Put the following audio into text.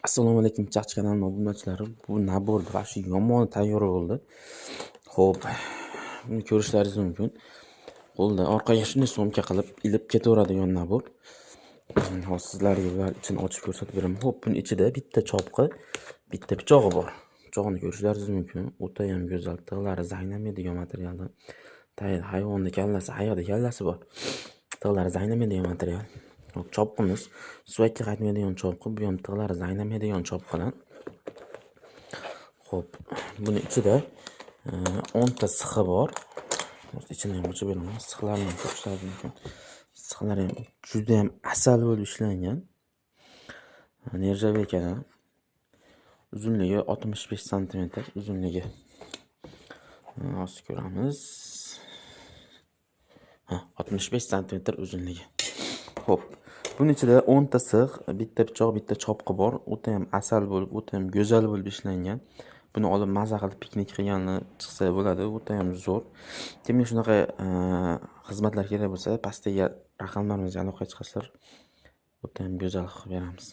Assalomu alaykum, Chaqchi kanalining obunachilari. Bu набор вообще yomon tayyor bo'ldi. Xo'p, buni ko'rishlaringiz mumkin. Qo'lda orqaga shunday sumka qilib ilib ketaveradigan набор. Hozir sizlarga ular ichini ochib ko'rsatib beraman. Xo'p, buni ichida bitta chopqi, bitta pichog'i bor. Pichog'ini ko'rishlaringiz mumkin. O'tayam go'zal, tig'lari zanglamaydigan materialdan. Tagida hayvonni kallasi, ayiqni kallasi bor. Tig'lari zanglamaydigan material. Xo'p, chopqimiz suvakka qaytmaydigan chopqi, bu ham tig'lari zanglamaydigan chopqidan. Xo'p, buni ichida 10 ta sixi bor. Hozir ichini ham ochib beraman. Sixlarni ham ko'rishlaringiz mumkin. Sixlar ham juda ham asal bo'lib ishlangan. Нержавейка dan. Uzunligi 65 santimetr uzunligi. Hozir ko'ramiz. Ha, 65 santimetr uzunligi. Xo'p, buni ichida 10 ta six, bitta pichoq, bitta chopqi bor. O'ta ham asal bo'lib, o'ta ham go'zal bo'lib ishlangan. Buni olib maza qilib piknik qilganni chiqsa bo'ladi. O'ta ham zo'r. Kimga shunaqa xizmatlar kerak bo'lsa, pastdagi raqamlarimizga aloqaga chiqasizlar. O'ta ham go'zal qilib beramiz.